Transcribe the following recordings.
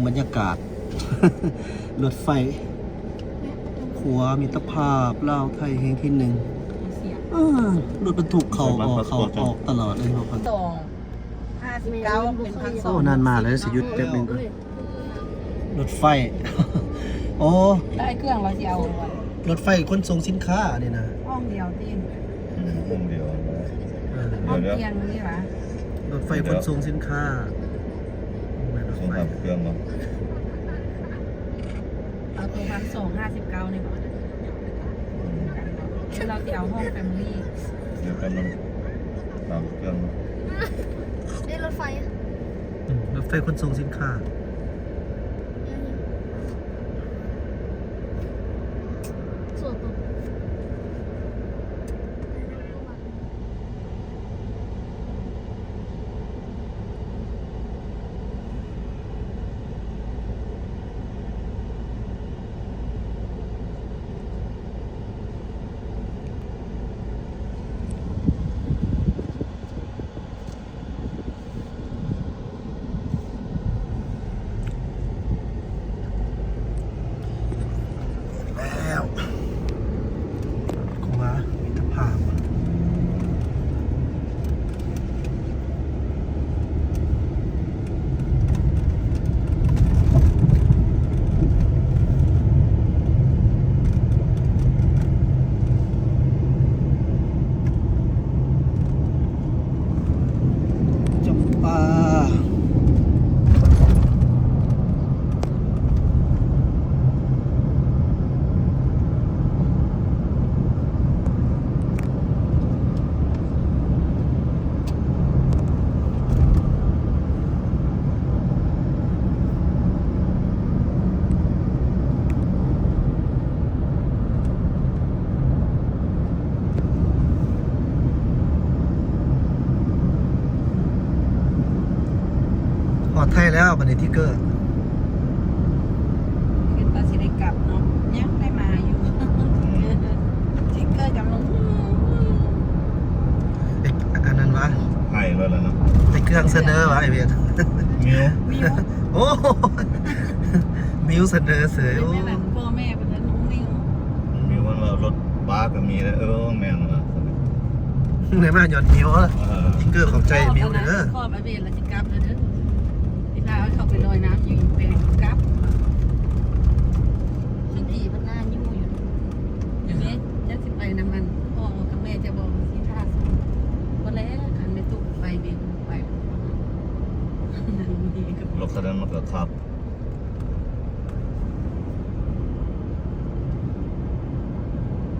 ບັນຍາກາດ ລົດໄຟຂົວມິດຕະພາບລາວໄທແຫ່ງທີໜຶ່ງ. ເອີ ລົດບັນທຸກເຂົ້າອອກ ເຂົ້າອອກຕະຫຼອດເລີຍເນາະ. ສອງ ຫ້າສິບເກົ້າ ເປັນພັນສອງ. ໂອ້ ນານມາແລ້ວ ຊິຢຸດແປັບໜຶ່ງກ່ອນ. ລົດໄຟ ໂອ້ ໄດ້ເຄື່ອງແລ້ວຊິເອົາ ລົດໄຟຂົນສົ່ງສິນຄ້ານີ້ນະ. ຫ້ອງດຽວຕິ? ອືມ ຫ້ອງດຽວ. ເອີ ຫ້ອງທ່ຽງນີ້ຫວາ? ລົດໄຟຂົນສົ່ງສິນຄ້າ. ແມ່ນລົດໄຟສົ່ງຮັບເຄື່ອງບໍ່? ເອົາໂຕພັນສອງຫ້າສິບເກົ້ານີ້ບໍ່? ອືມ ເອີ ລາວຊິເອົາຫ້ອງແຟມິລີ. ດຽວກັນນະ ຕາມເຄື່ອງ. ນີ້ລົດໄຟ. ອືມ ລົດໄຟຂົນສົ່ງສິນຄ້າ. ແລ້ວ ຂົວມິດຕະພາບ. ຈຳປາ. ຮອດໄທແລ້ວ ບັດນີ້ ທິກເກີ. ຄິດວ່າຊິໄດ້ກັບເນາະ ຍັງໄດ້ມາຢູ່. ອືມ ທິກເກີກຳລັງ ເອກ ອັນນັ້ນຫວາ? ໃຫ້ແລ້ວລະເນາະ. ໄອ້ເຄື່ອງສະເໜີຫວາ ໄອ້ເວດ? ມິວ ມິວ. ໂອ້ ມິວສະເໜີເສີຍ. ໂອ້ ພໍ່ແມ່ເພິ່ນເອີ້ນນ້ອງມິວ. ມິວມັນວ່າລົດປ້າກໍມີແລ້ວ. ເອີ ແມ່ນລະ ໄດ້ມາຍ້ອນມິວລະ. ເອີ ທິກເກີ ຂອບໃຈມິວເດີ. ຂອບໄອ້ເວດລະ ກັບແລ້ວເດີ ທີ່ພາເຂົາໄປລອຍນ້ຳຢູ່ອີແປງກັບ. ຄືດີເພິ່ນໜ້າຢູ່ຢູ່ ຢູ່ເດ້. ຈັກຊິໄປນຳມັນ ພໍ່ກັບແມ່ຈະບອກຊິຖ້າ ບໍ່ແລ້ວ ຄັນແມ່ຕຸກໄປເບກໄປ ລົດຄັນນັ້ນມັນກໍຂັບ.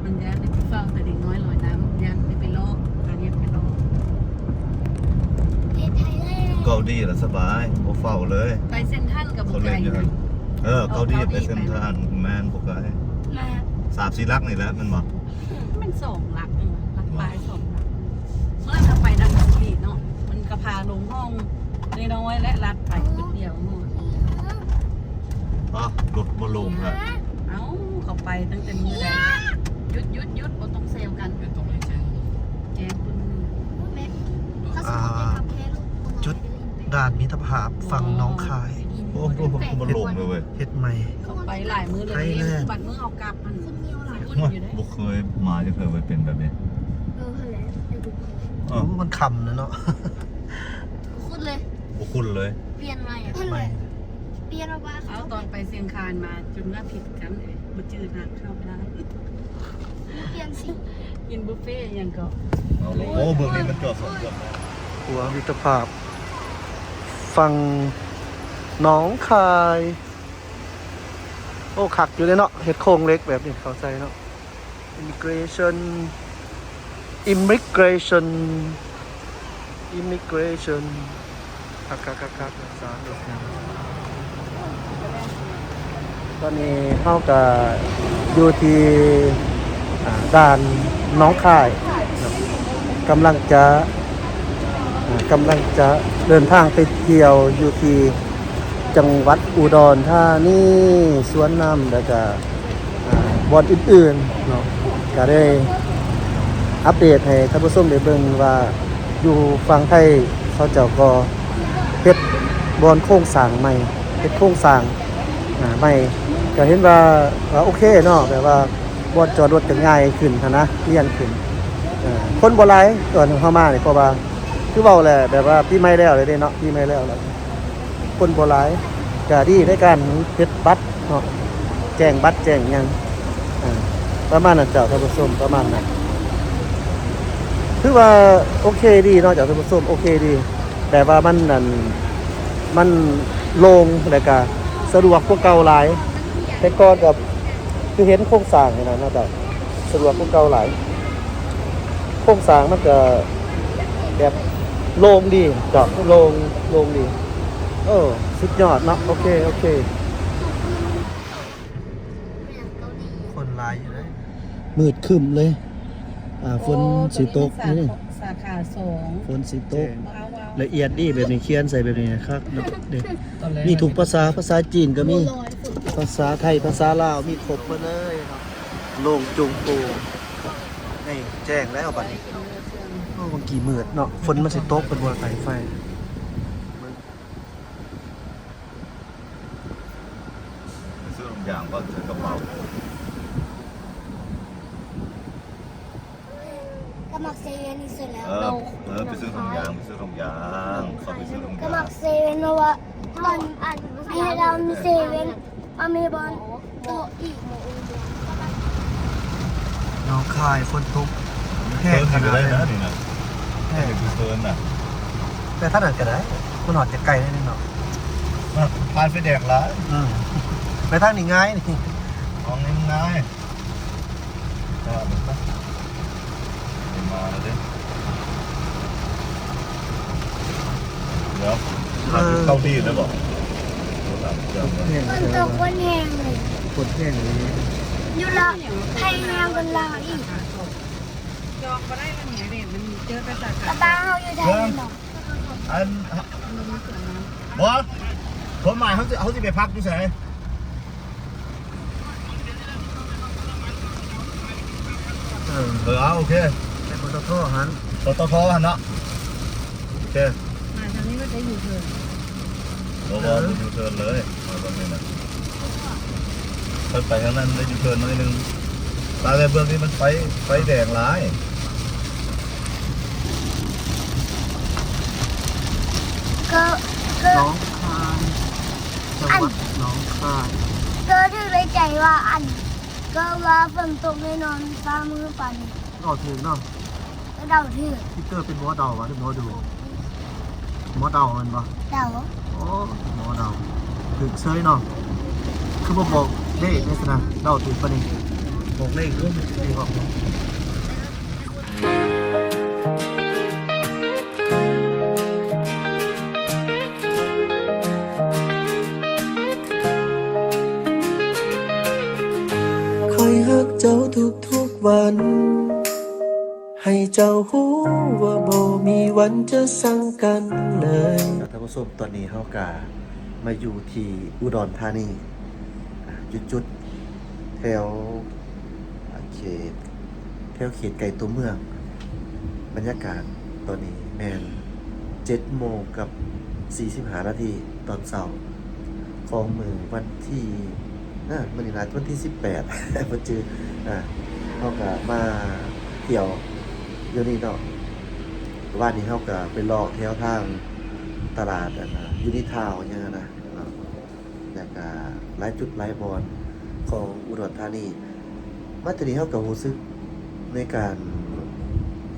ມັນຢ້ານໄດ້ໄປເຝົ້າແຕ່ເດັກນ້ອຍລອຍນ້ຳ ຢ້ານໄດ້ໄປເລາະ ຫາຫຍັງໄປເລາະ. ເກາຫຼີລະສະບາຍ ບໍ່ເຝົ້າເລີຍ. ໄປເຊັນທຣານກໍບໍ່ໄກນະ. ເອີ ເກົາຫຼີໄປເຊັນທຣານ ແມ່ນ ບໍ່ໄກ. ສາມສີ່ຫຼັກນີ້ແຫຼະ ແມ່ນບໍ່? ມັນສອງຫຼັກ ຫຼັກປາຍ ສອງຫຼັກ. ເມື່ອເຮົາໄປທາງເກົາຫຼີເນາະ ມັນກໍພາລົງຫ້ອງນ້ອຍໆ ແລະ ລັດໄປຈຸດດຽວ. ອ້າວ ລົດບໍ່ລົງແລ້ວ. ເອົ້າ ເຂົາໄປຕັ້ງແຕ່ມື້ໃດ? ຢຸດໆໆ ບໍ່ຕ້ອງແຊວກັນ. ແຈ້ງເພິ່ນ. ອ່າ ຈຸດດ່ານມິດຕະພາບຝັ່ງໜອງຄາຍ. ໂອ້ ບໍ່ລົງເລີຍເວີ້ຍ. ເຮັດໃໝ່. ເຂົາໄປຫຼາຍມື້ແລ້ວເດ້. ບັດມື້ເຮົາກັບຫັ້ນ ບໍ່ເຄີຍມາຈັກເທື່ອເວີ້ຍ ເປັນແບບນີ້. ເອີ ຫັ້ນແຫຼະ. ໂອ້ ມັນຄ່ຳແລ້ວເນາະ. ບໍ່ຄຸ້ນເລີຍ ບໍ່ຄຸ້ນເລີຍ. ປ່ຽນໃໝ່ ໃໝ່. ປ່ຽນວ່າ ເອົາ ຕອນໄປຊຽງຄານມາ ຈົນວ່າຜິດກັນເລີຍ ບໍ່ຈື່ທາງເຂົ້າທາງ. ປ່ຽນສີ ກິນບຸບເຟຫຍັງກໍ. ໂອ້ ເບິ່ງນີ້ມັນຈອດສອງເຄື່ອງ. ຂົວມິດຕະພາບຝັ່ງໜອງຄາຍ. ໂອ້ ຄັກຢູ່ເດ້ເນາະ ເຮັດໂຄງເຫຼັກແບບນີ້ ເຂົ້າໃຈເນາະ. Immigration Immigration Immigration ຄັກໆໆໆ. ຕອນນີ້ເຮົາກະຢູ່ທີ່ ອ່າ ດ່ານໜອງຄາຍເນາະ ກຳລັງຈະ ອ່າ ກຳລັງຈະເດີນທາງໄປທ່ຽວຢູ່ທີ່ຈັງຫວັດອຸດອນທານີ, ສວນນ້ຳ ແລ້ວກະ ອ່າ ບ່ອນອື່ນໆເນາະ ກະໄດ້ອັບເດດໃຫ້ທ່ານຜູ້ຊົມໄດ້ເບິ່ງວ່າ ຢູ່ຝັ່ງໄທເຂົາເຈົ້າກໍເຮັດບ່ອນໂຄງສ້າງໃໝ່ ເຮັດໂຄງສ້າງ ອ່າ ໃໝ່ ກໍເຫັນວ່າ ວ່າໂອເຄເນາະ ແບບວ່າບ່ອນຈອດລົດກໍງ່າຍຂຶ້ນຫັ້ນນະ ລຽນຂຶ້ນ ເອີ ຄົນບໍ່ຫຼາຍຕອນເຮົາມານີ້ ເພາະວ່າຄືເວົ້າແຫຼະ ແບບວ່າປີໃໝ່ແລ້ວເດ້ເນາະ ປີໃໝ່ແລ້ວ ຄົນບໍ່ຫຼາຍ ກໍດີໃນການເຮັດບັດເນາະ ແຈ້ງບັດແຈ້ງຫຍັງ ອ່າ ປະມານນັ້ນເຈົ້າທ່ານຜູ້ຊົມ ປະມານນັ້ນ ຖືວ່າໂອເຄດີເນາະເຈົ້າທ່ານຜູ້ຊົມ ໂອເຄດີ ແບບວ່າມັນ ອັນ ມັນໂລ່ງ ແລ້ວກະສະດວກກວ່າເກົ່າຫຼາຍ ແຕ່ກ່ອນກໍຄືເຫັນໂຄງສ້າງຫັ້ນນະເນາະ ສະດວກກວ່າເກົ່າຫຼາຍ ໂຄງສ້າງມັນກໍແບບໂລ່ງດີເນາະ ໂລ່ງ ໂລ່ງດີ ເອີ ສຸດຍອດເນາະ ໂອເຄ ໂອເຄ ຄົນຫຼາຍຢູ່ເດ້ ມືດຄຶ້ມເລີຍ ອ່າ ຝົນຊິຕົກ ໂອ້ ເດ້ ສາຂາສອງ ຝົນຊິຕົກ ແຈ້ງ ລະອຽດດີ ແບບນີ້ຂຽນໃສ່ແບບນີ້ຄັກເນາະ ເດ້ ມີທຸກພາສາ ພາສາຈີນກໍມີ ໂອ້ ພາສາໄທ ພາສາລາວ ມີຄົບໝົດເລີຍເນາະ ໂລ່ງໂຈງໂປ່ງ ນີ້ແຈ້ງແລ້ວບັດນີ້ ໂອ້ ບາງກີ້ມືດເນາະ ຝົນມັນຊິຕົກ ເພິ່ນບໍ່ໄດ້ໄປໄຟ ໄປຊື້ທຸກຢ່າງກ່ອນ ໃສ່ກະເປົາ ກໍມັກເຊເວັນທີ່ສຸດແລ້ວ ເອີ ເອີ ໄປຊື້ທຸກຢ່າງ ໄປຊື້ທຸກຢ່າງ ເຂົ້າໄປຊື້ທຸກຢ່າງ ກໍມັກເຊເວັນ ເພາະວ່າຕອນອັນ ໃຫ້ເຮົາມີເຊເວັນ ເຮົາມີບ່ອນໂຕະອີກ ໜອງຄາຍຝົນຕົກແຮງຂະໜາດໃດນະ ນີ້ນະ ແຮງຢູ່ເທີນນະ ໄປທາງນັ້ນກໍໄດ້ ມັນຮອດຈະໄກໜ້ອຍໜຶ່ງເນາະ ຜ່ານໄຟແດງຫຼາຍ ອືມ ໄປທາງນີ້ງ່າຍນີ້ ທາງນີ້ມັນງ່າຍ ມາແລ້ວເດ້ ດຽວ ເອີ ເຂົ້າທີ່ແລ້ວບໍ່ ຝົນຕົກ ຝົນແຮງເລີຍ ຝົນແຮງເລີຍ ຢູ່ລາວ ໄທແຮງກວ່າລາວອີກ ຈອງບໍ່ໄດ້ລະແມ່ເດ້ ມັນເຈີແຕ່ສາຂາ ກະບ້ານເຮົາຢູ່ໄທເນາະ ອັນ ບໍ່ ຄວາມໝາຍເຮົາຊິ ເຮົາຊິໄປພັກຢູ່ໃສ? ເອີ ເອີ ເອົາ ໂອເຄ ໄປ ປຕທ ຫັ້ນ ປຕທ ຫັ້ນເນາະ ໂອເຄ ມາທາງນີ້ມັນຈະຢູເທີນ ບໍ່ ບໍ່ ເອີ ຢູເທີນເລີຍ ມາເບິ່ງນີ້ນະ ເພິ່ນໄປທາງນັ້ນໄດ້ຢູເທີນໜ້ອຍໜຶ່ງ ຕາແລເບິ່ງນີ້ມັນໄຟ ໄຟແດງຫຼາຍ ກໍ ກໍ ໜອງຄາຍ ຈັງຫວັດ ອັນ ໜອງຄາຍ ກໍຖືກໃນໃຈວ່າ ອັນ ກໍວ່າຝົນຕົກແນ່ນອນ ຟ້າມືດປານນີ້ ເວົ້າຖືກເນາະ ກໍເດົາຖືກ ທີ່ເກີດເປັນໝໍເດົາຫວາ ຫຼືໝໍດູ ໝໍເດົາແມ່ນບໍ່? ເດົາ ໂອ້ ໝໍເດົາ ຖືກເຊີຍເນາະ ຄືບໍ່ບອກເລກແດ່ຊັ້ນນະ ເດົາຖືກປານນີ້ ບອກເລກເດີ ເລກອອກ ຂ້ອຍຮັກເຈົ້າທຸກໆວັນ ໃຫ້ເຈົ້າຮູ້ວ່າບໍ່ມີວັນຈະສັງກັນເລີຍ. ທ່ານຜູ້ຊົມ ຕອນນີ້ເຮົາກະມາຢູ່ທີ່ອຸດອນທານີ ອ່າ ຈຸດໆແຖວ ອ່າ ເຂດ ແຖວເຂດໃກ້ຕົວເມືອງ. ບັນຍາກາດຕອນນີ້ແມ່ນເຈັດໂມງກັບສີ່ສິບຫ້ານາທີຕອນເຊົ້າ ຂອງມື້ວັນທີ ນະ ມື້ນີ້ນາ ວັນທີສິບແປດ ບໍ່ຈື່ ອ່າ ເຮົາກະມາທ່ຽວຢູ່ນີ້ເນາະ. ວານນີ້ເຮົາກະໄປເລາະແຖວທາງຕະຫຼາດ ອັນນະ ຢູນິທາວ ຫຍັງຫັ້ນນະເນາະ ແລ້ວກະຫຼາຍຈຸດຫຼາຍບ່ອນຂອງອຸດອນທານີ. ມາເທື່ອນີ້ເຮົາກະຮູ້ສຶກໃນການ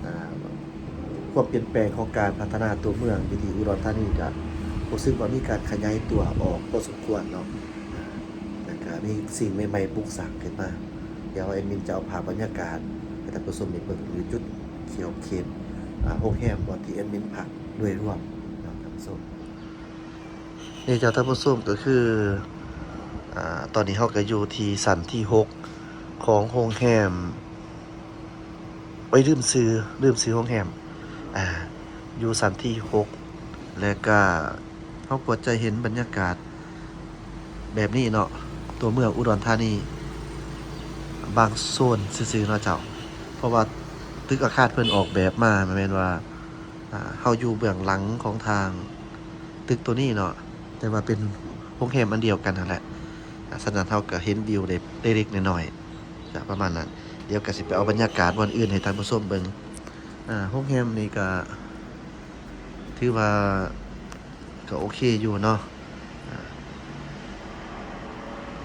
ອ່າ ຄວາມປ່ຽນແປງຂອງການພັດທະນາຕົວເມືອງຢູ່ທີ່ອຸດອນທານີ ກະຮູ້ສຶກວ່າມີການຂະຫຍາຍຕົວອອກພໍສົມຄວນເນາະ ແລ້ວກະມີສິ່ງໃໝ່ໆປຸກສ້າງຂຶ້ນມາ. ດຽວແອດມິນຈະເອົາພາບບັນຍາກາດໃຫ້ທ່ານຜູ້ຊົມໄດ້ເບິ່ງຢູ່ຈຸດຂອບເຂດ ອ່າ ໂຮງແຮມບ່ອນທີ່ແອດມິນພັກໂດຍລວມເນາະທ່ານຜູ້ຊົມ. ນີ້ເຈົ້າທ່ານຜູ້ຊົມ ກໍຄື ອ່າ ຕອນນີ້ເຮົາກໍຢູ່ທີ່ຊັ້ນທີຫົກຂອງໂຮງແຮມ ໂອ້ຍ ລືມຊື່ ລືມຊື່ໂຮງແຮມ ອ່າ ຢູ່ຊັ້ນທີຫົກ ແລະກະເຮົາກໍຈະເຫັນບັນຍາກາດແບບນີ້ເນາະ ຕົວເມືອງອຸດອນທານີ ບາງໂຊນຊື່ໆເນາະເຈົ້າ ເພາະວ່າຕຶກອາຄານເພິ່ນອອກແບບມາ ແມ່ນວ່າ ອ່າ ເຮົາຢູ່ເບື້ອງຫຼັງຂອງທາງຕຶກໂຕນີ້ເນາະ ແຕ່ວ່າເປັນ ໂຮງແຮມອັນດຽວກັນຫັ້ນແຫຼະ. ອາ ສະນັ້ນເຮົາກໍເຫັນວິວໄດ້ເລັກໆນ້ອຍໆ ຈະປະມານນັ້ນ. ດຽວກໍຊິໄປເອົາບັນຍາກາດບ່ອນອື່ນໃຫ້ທ່ານຜູ້ຊົມເບິ່ງ. ອາ ໂຮງແຮມນີ້ກໍຖືວ່າ ກໍໂອເຄຢູ່ເນາະ. ອາ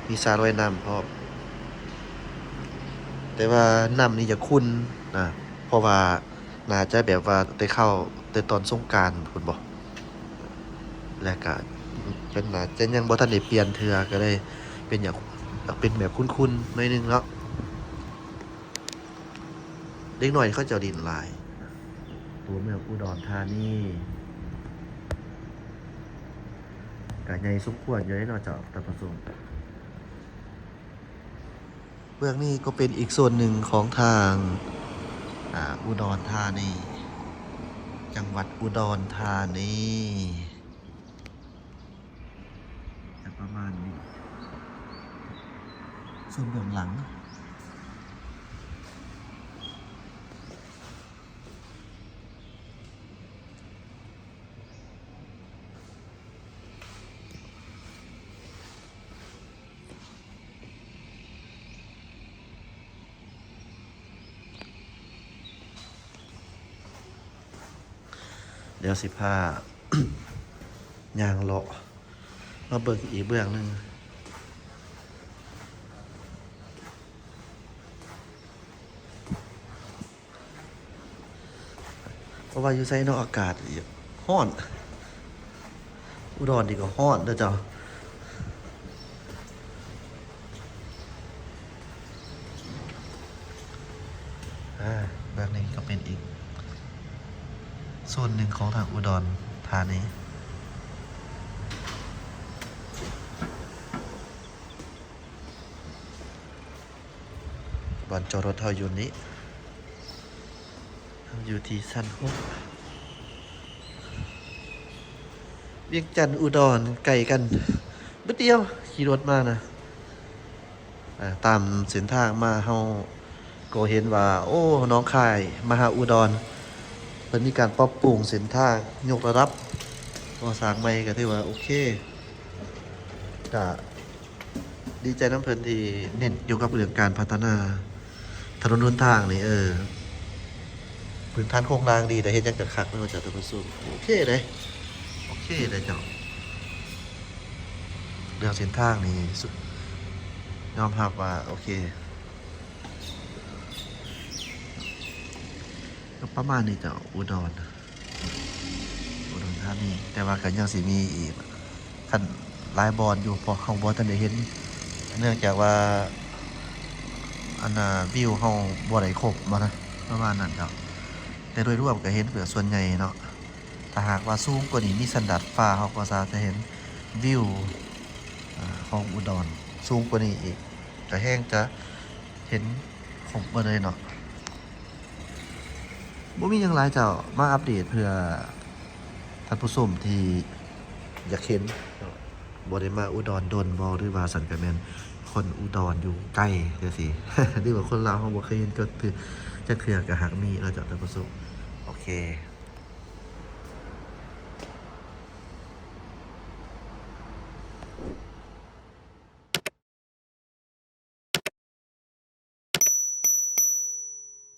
ມີສະລອຍນ້ຳພ້ອມ ແຕ່ວ່ານ້ຳນີ້ຈະຂຸ່ນນະ ເພາະວ່າໜ້າຈະແບບວ່າໄດ້ເຂົ້າແຕ່ຕອນສົງການພຸ້ນບໍ ແລະກະເພິ່ນໜ້າຈະຍັງບໍ່ທັນໄດ້ປ່ຽນເທື່ອ ກໍເລີຍເປັນຫຍັງ ເປັນແບບຂຸ່ນໆໜ້ອຍໜຶ່ງເນາະ. ເດັກນ້ອຍເຂົາເຈົ້າຫຼິ້ນຫຼາຍ. ຕົວເມືອງອຸດອນທານີ ກະໃຫຍ່ສົມຄວນຢູ່ເດເນາະເຈົ້າ ທ່ານຜູ້ຊົມ. ເບື້ອງນີ້ກໍເປັນອີກໂຊນໜຶ່ງຂອງທາງ ອາ ອຸດອນທານີ ຈັງຫວັດອຸດອນທານີ. ຈະປະມານນີ້ ສ່ວນເບື້ອງຫຼັງ. ດຽວຊິພາ ຍ່າງເລາະມາເບິ່ງອີກເບື້ອງໜຶ່ງ. ເພາະວ່າຢູ່ໃສເນາະ ອາກາດກໍຮ້ອນ ອຸດອນນີ້ກໍຮ້ອນເດີເຈົ້າ. ອາ ເບື້ອງນີ້ກໍເປັນອີກໂຊນໜຶ່ງຂອງທາງອຸດອນທານີ ບ່ອນຈອດລົດເຮົາຢູ່ນີ້ ເຮົາຢູ່ທີ່ຊັ້ນຫົກ. ວຽງຈັນ ອຸດອນ ໃກ້ກັນບຶດດຽວ ຂີ່ລົດມານະ. ອາ ຕາມເສັ້ນທາງມາ ເຮົາກໍເຫັນວ່າ ໂອ້ ໜອງຄາຍມາຫາອຸດອນ ເພິ່ນມີການປັບປຸງເສັ້ນທາງ ຍົກລະດັບ ກໍ່ສ້າງໃໝ່ ກໍຖືວ່າໂອເຄ. ກະດີໃຈນຳເພິ່ນທີ່ເນັ້ນກ່ຽວກັບເລື່ອງການພັດທະນາຖະໜົນຫົນທາງນີ້ ເອີ ພື້ນຖານໂຄງລ່າງດີ ແຕ່ເຮັດຫຍັງກະຄັກເນາະເຈົ້າ ທ່ານຜູ້ຊົມ. ໂອເຄເດ້ ໂອເຄເດ້ເຈົ້າ. ເລື່ອງເສັ້ນທາງນີ້ ຍອມຮັບວ່າໂອເຄ. ກໍປະມານນີ້ເຈົ້າ ອຸດອນ ອຸດອນທານີ ແຕ່ວ່າກໍຍັງຊິມີອີກ ຄັນຫຼາຍບ່ອນຢູ່ ເພາະເຮົາບໍ່ທັນໄດ້ເຫັນ ເນື່ອງຈາກວ່າ ອັນນ່າ ວິວເຮົາບໍ່ໄດ້ຄົບ ບໍ່ນະ ປະມານນັ້ນເຈົ້າ. ແຕ່ໂດຍລວມກໍເຫັນເກືອບສ່ວນໃຫຍ່ເນາະ. ຖ້າຫາກວ່າສູງກວ່ານີ້ ມີສັນດາດຟ້າ ເຮົາກໍສາມາດຈະເຫັນວິວ ອາ ຂອງອຸດອນສູງກວ່ານີ້ອີກ ກໍແຮ່ງຈະເຫັນຄົບເບິດເລີຍເນາະ. ບໍ່ມີຫຍັງຫຼາຍເຈົ້າ ມາອັບເດດເພື່ອທ່ານຜູ້ຊົມທີ່ຢາກເຫັນເນາະ. ບໍ່ໄດ້ມາອຸດອນດົນບໍ ຫຼືວ່າຊັ້ນກໍແມ່ນຄົນອຸດອນຢູ່ໄກຈັ່ງຊີ້ ຫຼືວ່າຄົນລາວເຮົາບໍ່ເຄີຍເຫັນຈັກເທື່ອ ຈັກເທື່ອກໍຫາກມີເນາະເຈົ້າ ທ່ານຜູ້ຊົມ. ໂອເຄ.